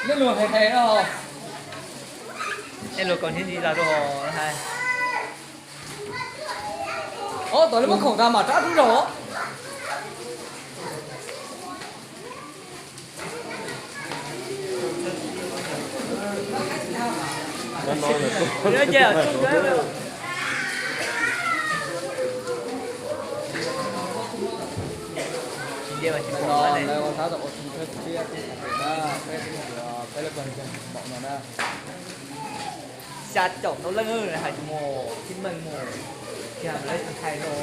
Nej luag hais hais no. Nej luag kom ntxhi ntxhi tas rau hais. Ob, tom nej muab khoom tas mam rab rub zaug. Xya caum tau leej hais tias mus, tib meej mus, kiag lawv tsis hais rau.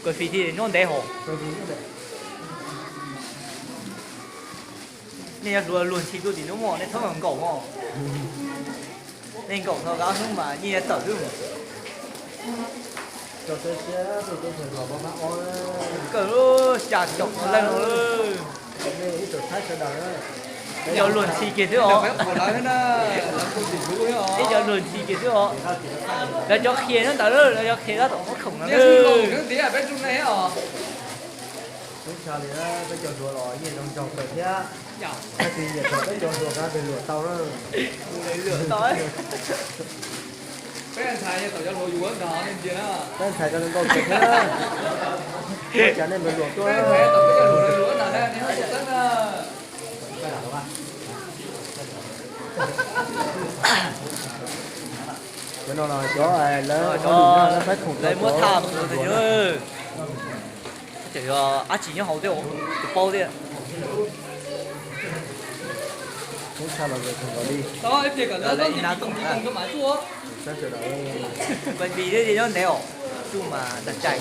Kawg fij thiaj nyob ntev hos. Nej yuav hluas luag ntxhi tuaj tim nub mog, nej txhob nkaum mog. Nej nkaum tau kab hnub mas nyiaj yuav tawm xwb. Kawg xya caum leej no. Ib cov luag ntxhi kiag xwb os. Ib cov luag ntxhi kiag xwb os. Lawv cov qhia nyob ntawd, lawv cov qhia tab tom muab khoom no. Ub, tshaj li peb cov hluas los nyiaj zoo nraug kawg thiab. Tag kis nyiam tau peb cov hluas kab pes luam tau na. Peb ntxhais tau cov hluas yuav ntag, peb ntxhais tau zoo nkauj kawg thiab. Ua cas nej pes luam tuaj. Cov no los cov lawv, lawv muab tham. Ces yog dab tsi nyob hauv thiab, tsis paub thiab. Ib na tom, vis nyob ntev os, tsuj mas tag cai.